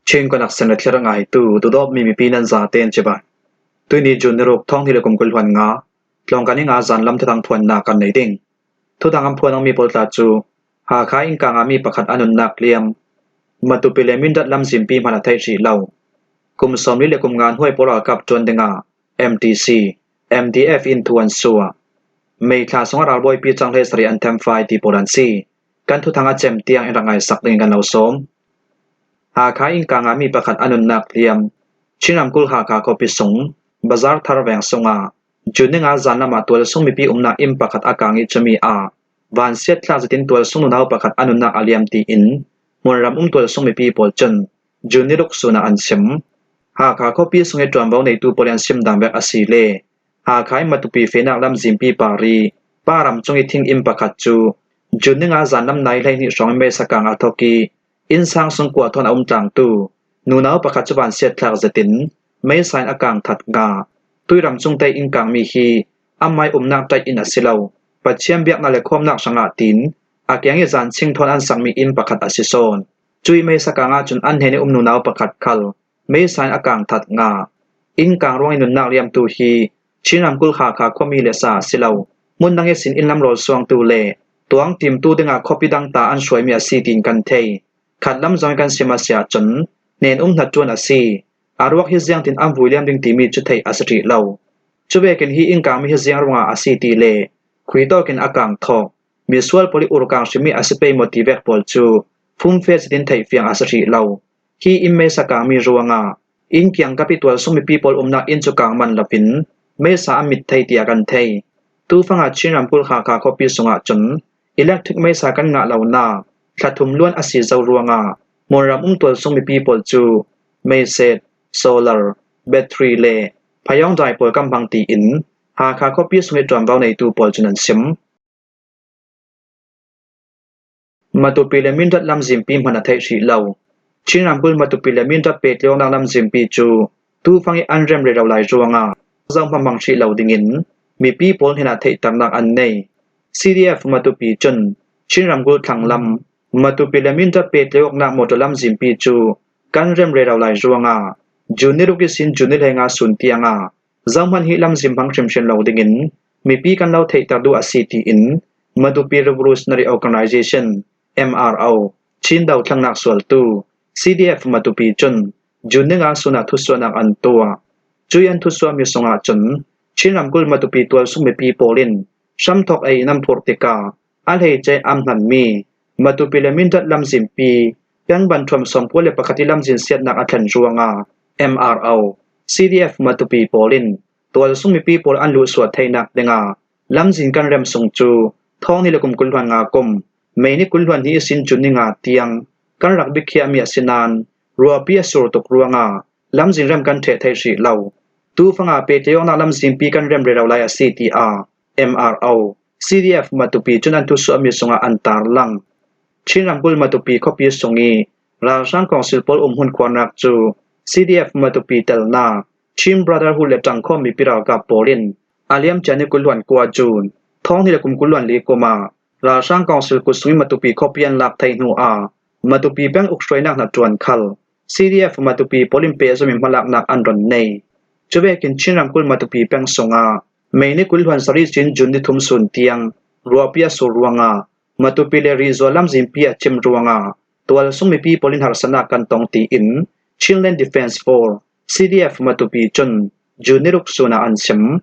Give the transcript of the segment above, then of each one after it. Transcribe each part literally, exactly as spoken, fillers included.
Chin Connection le thlir ngaitu, Tudawpmi mipi nan zaten cibai. Tuini June ni ruk, thawng hnih le kum kul hluan nga, tlawngkani nga zan lam thuthang phuanna kan nei ding. Thuthang an phuan mi pawl tla cu, Hakha innkanga mi pakhat a nunnak liam, Matupi le Mindat lamzinpi hman a theih hrih lo. Kum sawmli le kum nga hnuai pawl ralkap ṭuan dinga M T C, M D F in thu an suah. May thla sungah ralbawipi cang hleisarih an themfai ti pawl an si. Kan thuthang a cem tiang in rak ngaisak dingin kan lo sawm. Hakha innkanga mi pakhat a nunnak liam, Chin ramkulh Hakha khuapi sung, Bazar Thar veng sungah, June ni nga zan lamah tualsung mipi umnak inn pakhat a kang ih cumi ah vansiat thlak zetin tualsung nunau pakhat a nunnak a liam tiin hmunram um tualsung mipi pawl cun June ni ruk sun ah an sim. Hakha khuapi sung ih ṭuanvo neitu pawl ih an sim dan vek a si le Hakha ih Matupi fehnak lamzinpi par ih Pa ram cung ih thing inn pakhat cu June ni nga zan lam nai hleihnih hrawng ih meisa kang a thawk ih innsang sung kua thawn a um tlangtu nunau pakhat cu vansiat thlak zetin meisa in a kang that ngah. Tui ram cung te innkangmi hi amai umnak ṭaih in a si lo, Pathian biaknak le khawmnak hrangah tiin a kiang ih zan ching thawn an sakmi inn pakhat a si sawn. Cuih meisa kang ahcun an hnen ih um nunau pakhat khal meisa in a kang that ngah. Innkang ruangih nunnak liamtu hi Chin ramkulh Hakha khuami le sa a si lo, hmun dang ihsin inn lam rawl suangtu le tuang timtu dingah khuapi dang ta an hruaimi a si tiin kan thei. Khatlam zong ih kan sim a si ahcun hnen um hnaṭuan a si. A ruak hi ziangtin an vui liam ding timi cu theih a si hrih lo. Cuvekin hi innkangmi hi ziang ruangah a si ti le khui tawkin a kang thawk, misual pawl ih urkang hrimmi a si pei maw ti vek pawl cu fumfe zetin theih fiang a si hrih lo. Hi inn meisa kangmi ruangah inn kiangkap ih tualsung mipi pawl umnak inn cu kang man loin meisa an mit thei tiah kan thei. Tufangah Chin ramkulh Hakha khuapi sungah cun electric meisa kan ngah lonak thla thum luan a si zo ruangah hmunram um tualsung mipi pawl cu meiset, solar, battery le phayawng dai pawl kan hmang tiin Hakha khuapi sung ih ṭuanvo neitu pawl cun an sim. Matupi le Mindat lamzinpi hman a theih hrih lo. Chin ramkulh Matupi le Mindat pehtlaihawknak lamzinpi cu tufang ih an rem rero lai ruangah zohman hmang hrih lo dingin mipi pawl hnenah theihternak an nei. C D F Matupi cun Chin ramkulh thlanglam Matupi le Mindat pehtlaihawknak motor lamzinpi cu kan rem rero lai ruangah June ni ruk ihsin June ni hleinga sun tiangah zohman hi lamzin hmang hrimhrim lo dingin mipi kan lo theihter duh a si tiin Matupi Revolutionary Organization, M R O, Chin dothlengnak sualtu C D F Matupi cun June ni nga sun ah thusuahnak an tuah. Cuih an thusuahmi sungah cun Chin ramkulh Matupi tualsung mipi pawl in hramthawk ei in an phurh tikah a hleice an hmanmi Matupi le Mindat lamzinpi peng ban thuam sawmkua le pakhat ih lamzin siatnak a thlen ruangah M R O, C D F Matupi pawl in tualsung mipi pawl an luhsuah theinak dingah lamzin kan rem sung cu thawng hnih le kum kul hluan nga kum May ni kul hluan hnih ihsin June ni nga tiang kan rak biakhiahmi a si nain ruahpi a sur tuk ruangah lamzin rem kan ṭheh thei hrih lo. Tufangah pehtlaihawknak lamzinpi kan rem rero lai a si tiah M R O, C D F Matupi cun an thusuahmi sungah an tarlang. Chin ramkulh Matupi khuapi sung ih ralhrang kawngsil pawl umhmun khuarnak cu C D F Matupi telnak Chin Brotherhood le ṭangkhawm mipi ralkap pawl in a liamcia ni kul hluan kua June thawng hnih le kum kul hluan li kum ah ralhrang kawngsil kut sungih Matupi khuapi an lak thei hnu ah Matupi peng ukhruainak hnaṭuan khal C D F Matupi pawl in pehzom in hmalaknak an ron nei. Cuvekin Chin ramkulh Matupi peng sungah May ni kul hluan sarih sin June ni thum sun tiang ruahpi a sur ruangah Matupi le Rihzua lamzinpi a cim ruangah tualsung mipi pawl in harsatnak kan tong tiin Chinland Defence Force, C D F Matupi cun June ni ruk sun ah an sim.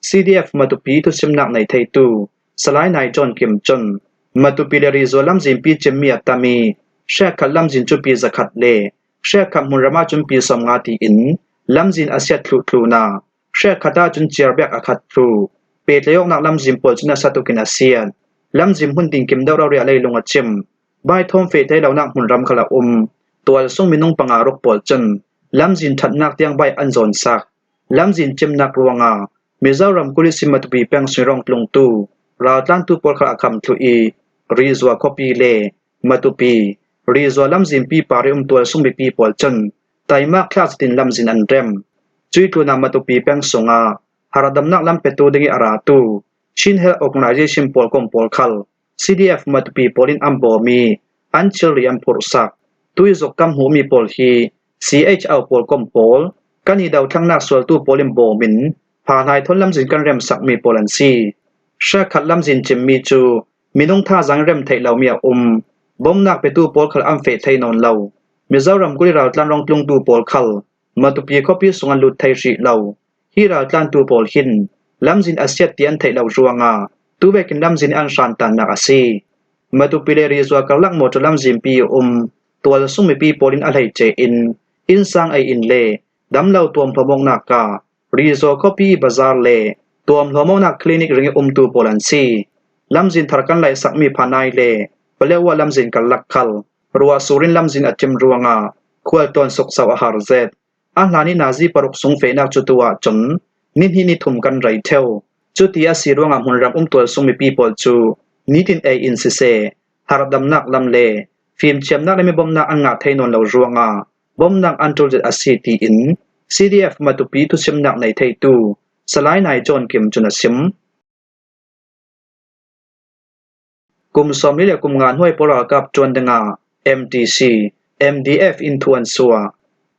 C D F Matupi thusimnak nei theitu Salai Nai John Kim cun Matupi le Rihzua lamzinpi cimmi a tam ih hrekkhat lamzin cu pi zakhat le hrekkhat hmunram ahcun pi sawmnga tiin lamzin a siat thluhthlu hna. Hrekkhat ahcun ciar bek a khat thluh. Pehtlaihawknak lamzin pawl cun a sa tukin a siat. Lamzin hmun tin kim deuh rori ah leilung a cim. Baithawm feh thei lonak hmunram khal a um. Tualsung minung panga ruk pawl cun lamzin ṭhatnak tiang baih an zawnsak. Lamzin cimnak ruangah Mizoram kul ihsin Matupi peng sung ih rawngtlungtu raltlantu pawl khal a kham thluh ih Rihzua khuapi le Matupi, Rihzua lamzinpi par ih um tualsung mipi pawl cun taimak thlak zetin lamzin an rem. Cuih tlunah Matupi peng sungah harhdamnak lam petu dingih a ratu Chin Health Organization pawl kong pawl khal C D F Matupi pawl in an bawm ih an thilri an phurhsak. Tuih zuk kan hmuhmi pawl hi C H O pawl kom pawl, kan i dothlangnak sualtu pawl in bawm in, pha hnai thawn lamzin kan remsak mi pawl an si. Hrekkhat lamzin cim mi cu minung thazaang in rem theih lomi a um. Bomnak petu pawl khal an feh thei nawn lo. Mizoram kul i raltlan rawng tlungtu pawl khal Matupi khuapi sung an lut thei hrih lo. Hi raltlantu pawl hin lamzin a siat ti an theih lo ruangah tuvekin lamzin an hrantannak a si. Matupi le Rizua karlak mawṭaw lamzinpi a um tualsung mipi pawl in a hleice in innsang ei in le damlo tuamhlawmawknak ah Rizua khuapi bazar le tuamhlawmawknak clinic ring i umtu pawl an si. Lamzin thar kan laihsakmi Phanai le Paletwa lamzin karlak khal ruah surin lamzin a cim ruangah khualtlawn sukso a har zet. A hlan i nazi paruk sung fehnak cu tu ahcun ni hnih ni thum kan rei ṭheu. Cuti a si ruangah hmunram um tualsung mipi pawl cu nitin ei in siseh, harhdamnak lam le fimthiamnak le mibawmnak an ngah thei nawn lo ruangah bawmnak an ṭul zet a si, tiin C D F Matupi thusimnak nei theitu Salai Nai John Kim cun a sim. Kum sawmli le kum nga hnuai pawl ralkap ṭuan dingah M T C, M D F in thu an suah.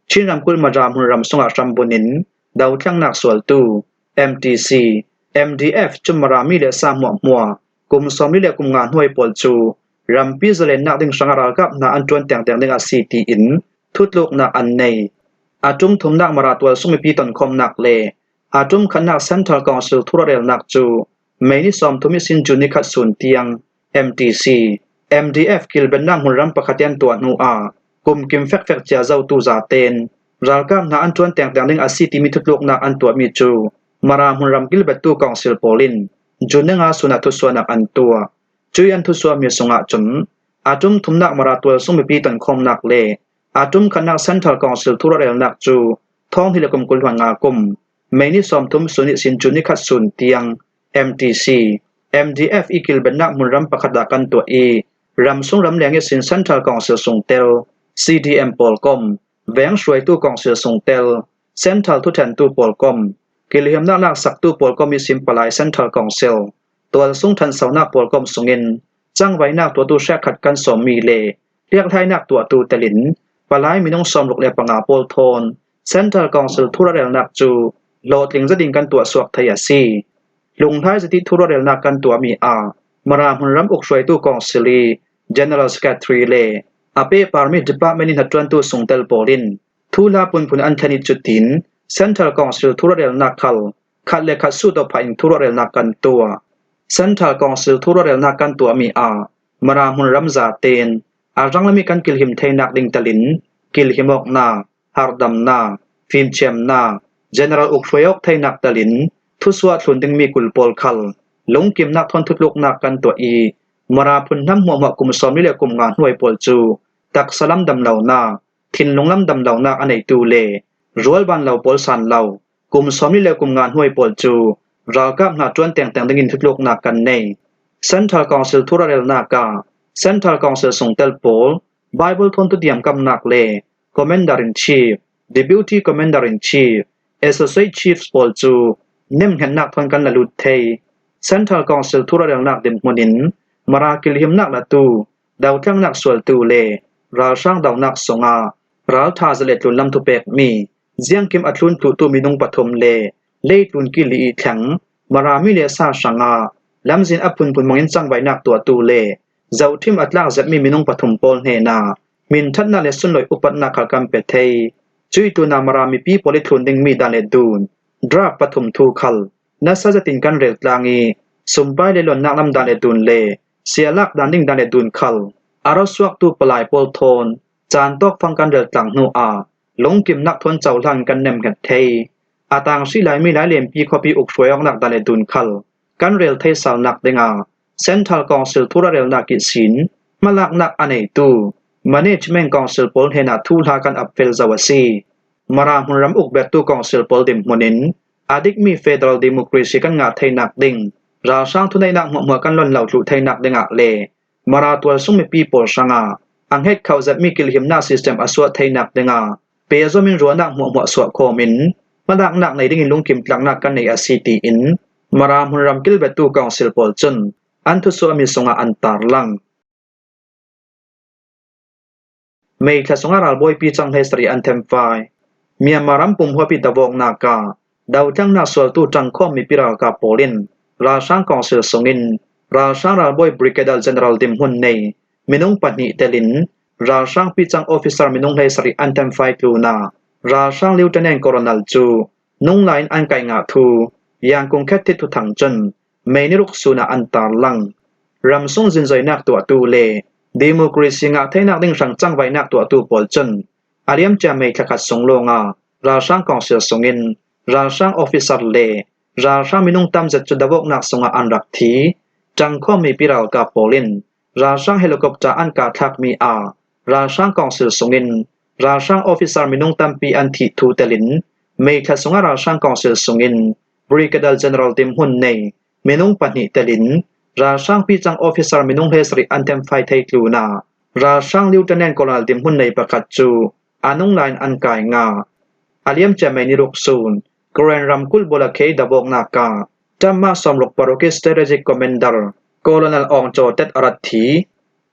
Chin ramkulh Mara hmunram sungah hrambun in dothlangnak sualtu M T C, M D F cu Mara mi le sa hmuahhmuah kum sawmli le kum nga hnuai pawl cu rampi zalennak ding hrangah ralkap hna an ṭuan tengteng ding a si, tiin thutluknak an nei. A ṭum thumnak Mara tualsung mipi tonkhawmnak le a ṭum khatnak Central Council thurarelnak cu May ni sawmthum ihsin June ni khat sun tiang M T C, M D F kilbennak hmunram pakhat i an tuah hnu ah kumkim fekfek cia zotu zaten ralkap hna an ṭuan tengteng ding a si timi thutluknak an tuahmi cu Mara hmunram kilbettu council pawl in June ni nga sun ah thusuahnak an tuah. Cuih an thusuahmi sungah cun a ṭum thumnak Mara tualsung mipi tonkhawmnak le a ṭum khatnak Central Council thurarelnak cu thawng hnih le kum kul hluan nga kum May ni sawmthum sun ihsin June ni khat sun tiang M T C, M D F i kilbennak hmunram pakhat ah kan tuah i ramsung ramleng ihsin Central Council sungtel, C D M pawl kom, veng hruaitu council sungtel, Central thuṭhentu pawl kom, kilhimnak laksaktu pawl kom ihsin palai Central Council, tualsung ṭhansonak pawl kom sungin cangvainak tuahtu hrekkhat kan sawmmi le hliakhlainak tuahtu telin palai minung sawmruk le panga pawl thawn Central Council thurarelnak cu hlawhtling zetin kan tuahsuak thei a si. Hlunghlai zet i thurarelnak kan tuahmi ah Mara hmunram ukhruaitu council i General Secretary le a pehparmi department i hnaṭuantu sungtel pawl in thuhla phunphun an thlen i cutin Central Council thurarelnak khal khat le khat suh tawh phah in thurarelnak kan tuah. Central Council thurarelnak kan tuahmi ah Mara hmunram zaten a ranglam i kan kilhim theinak ding telin kilhimawknak, harhdamnak, fimthiamnak, general ukhruai awk theinak telin thusuah thlun dingmi kul pawl khal lungkimnak thawn thutluknak kan tuah i Mara phunhnam hmuahhmuah kum sawmli le kum nga hnuai pawl cu taksa lam damlonak, thinlung lam damlonak a neitu le rualban lo pawl san lo kum sawmli le kum nga hnuai pawl cu ralkap hna ṭuan tengteng dingin thutluknak kan nei. Central Council thurarelnak ah Central Council sungtel pawl Bible thawn tutiam kamnak le Commander in Chief, Deputy Commander in Chief, Associate Chiefs pawl cu nemhngetnak thawn kan la lut thei. Central Council thurarelnak dinhmun in Mara kilhimnak latu, dothlangnak sualtu le ralhrang donak sungah ralṭha zale tlunlam thupekmi ziangkim a thlun thluhtu minung pathum le leitlun kili i thleng Mara mi le sa hrangah lamzin a phunphun hmangin cangvainak tuahtu le zohṭhim a tlak zetmi minung pathum pawl hnenah hminṭhatnak le sunlawih upatnak khal kan pe thei. Cuih tlunah Mara mipi pawl i thlun dingmi dan le dun, draft pathum thu khal nasa zetin kan rel tlang i sumpai le lonnak lam dan le dun le sialak dan ding dan le dun khal a ruahsuaktu palai pawl thawn caan tawkfang kan rel tlang hnu ah lungkimnak thawn cohlan kan nemhnget thei. A tang hrih laimi Lailenpi khuapi ukhruai awknak dan le dun khal kan rel theisalnak dingah Central Council thurarelnak ihsin hmalaknak a neitu Management Council pawl hnenah thuhla kan ap fel zo a si. Mara hmunram ukbettu council pawl dinhmun in a dikmi federal democracy kan ngah theinak ding, ralhrang thuneihnak hmuahhmuah kan lon lo thluh theinak dingah le Mara tualsung mipi pawl hrangah a hnget khauh zetmi kilhimnak system a suah theinak dingah pehzom in ruahnak hmuahhmuah suah khawm in hmalaknak nei dingin lungkim tlaknak kan nei a si, tiin Mara hmunram kilbettu council pawl cun an thusuahmi sungah an tarlang. May thla sungah ralbawipi cang hleisarih an themfai. Myanmar ram pumhuapi davawknak ah dothlangnak sualtu ṭangkhawm mipi ralkap pawl in ralhrang kawngsil sungin ralhrang ralbawi Brigadier General dinhmun nei minung pahnih telin ralhrang picang officer minung hleisarih an themfai tlunah ralhrang Lieutenant Colonel cu nungla in an kai ngah thu Yangon khetkhat thuthang cun May ni ruk sun ah an tarlang. Ramsung zinzoinak tuahtu le democracy ngah theinak ding hrang cangvaihnak tuahtu pawl cun a liamcia May thlakhat sung lawngah ralhrang kawngsil sungin ralhrang officer le ralhrang minung tam zet cu davawknak sungah an rak thi. Ṭangkhawm mipi ralkap pawl in ralhrang helicopter an kah thlakmi ah ralhrang kawngsil sungin ralhrang officer minung tampi an thih thu telin May thla sungah ralhrang kawngsil sungin Brigadier General dinhmun nei minung pahnih telin ralhrang picang officer minung hleisarih an themfai thei tlunah ralhrang Lieutenant Colonel dinhmun nei pakhat cu a nungla in an kai ngah. A liamcia May ni ruk sun Karen ramkulh Bawlakhei davawknak ah ṭamma sawmruk paruk ih Strategic Commander Colonel Aung Caw Tet a rat thi.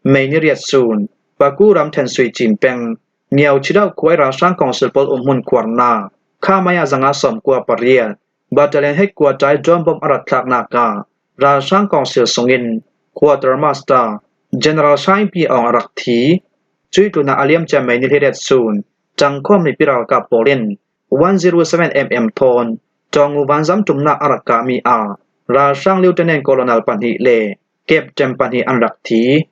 May ni riat sun Paku ramṭhen Sui Cin peng Ngiau Chidauh khua ih ralhrang kawngsil pawl umhmun khuarnak Khamaya zanga sawmkua pariat Battalion headquarter ih drone bomb a rat thlaknak ah ralhrang kawngsil sungin Quartermaster General Shaipi Aung a rak thi. Cuih tlunah a liamcia May ni hleiriat sun ṭangkhawm mipi ralkap pawl in one zero seven mm thawn Tawngu vanzam ṭumnak a rak kahmi ah ralhrang Lieutenant Colonel pahnih le Captain pahnih an rak thi.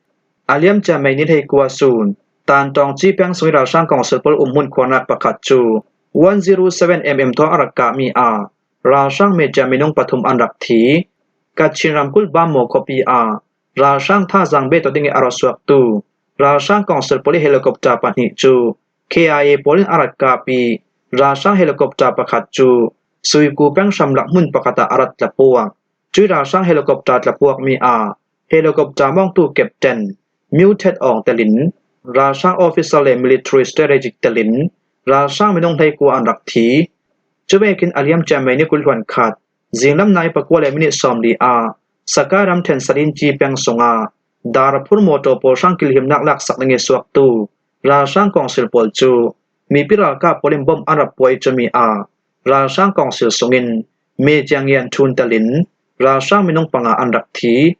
A liamcia May ni hleikua sun Tantawng Ci peng sungih ralhrang kawngsil pawl umhmun khuarnak pakhat cu one zero seven mm thawn a rak kahmi ah ralhrang media minung pathum an rak thi. Kachin ramkulh Bammaw khuapi ah ralhrang thazang bet aw dingih a ruahsuaktu ralhrang kawngsil pawl ih helicopter pahnih cu K I A pawl in a rat kap ih ralhrang helicopter pakhat cu Suiku peng hramlak hmun pakhat ah a rat tlapuak. Cuih ralhrang helicopter tlapuakmi ah helicopter mawngtu captain Myu Thet Aung telin ralhrang officer le military strategic telin ralhrang minung hleikua an rak thi. Cuvekin a liamcia May ni kul hluan khat zinglam nai pakua le minit sawmli ah Sakai ramṭhen Salin Ci peng sungah Darfur mawṭaw pawl hrang kilhimnak laksak dingih suaktu ralhrang kawngsil pawl cu mipi ralkap pawl in bomb an rak puah ih cumi ah ralhrang kawngsil sungin media ngian ṭhun telin ralhrang minung panga an rak thi.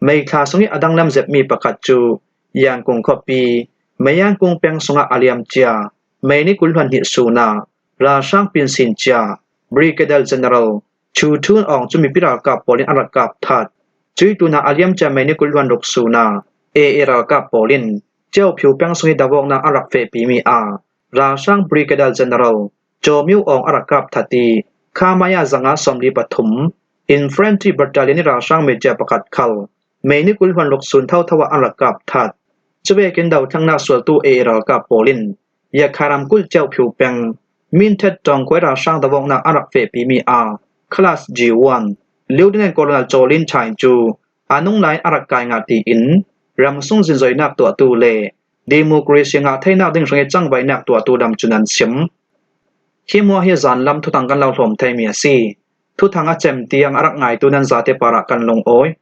May thla sungih a danglam zetmi pakhat cu Yangon khuapi Mayankung peng sungah a liamcia May ni kul hluan hnih sun ah ralhrang pinsin cia Brigadier General Chu Thun Aung cu mipi ralkap pawl in a rak kap that. Cuih tlunah a liamcia May ni kul hluan ruk sun ah A A ralkap pawl in Ciauphiu peng sungih davawknak a rak fehpimi ah ralhrang Brigadier General Caw Myu Aung a rak kap that ih Khamaya zanga sawmli pathum Infantry Battalion ih ralhrang media pakhat khal May ni kul hluan ruk sun thotho ah an rak kap that. Cuvekin dothlangnak sualtu A A ralkap pawl in Yakha ramkulh Ciauphiu peng Min Thet Taung khua ih ralhrang davawknak a rak fehpimi ah Class G one Lieutenant Colonel Caw Lin Chai cu a nungla in a rak kai ngah tiin ramsung zinzoinak tuahtu le democracy ngah theinak ding hrangih cangvaihnak tuahtu lam cu nan sim. Hi hmuah hi zanlam thuthang kan lo hlawm theimi a si. Thuthang a cem tiang a rak ngaitu nan zate parah kan lungawi.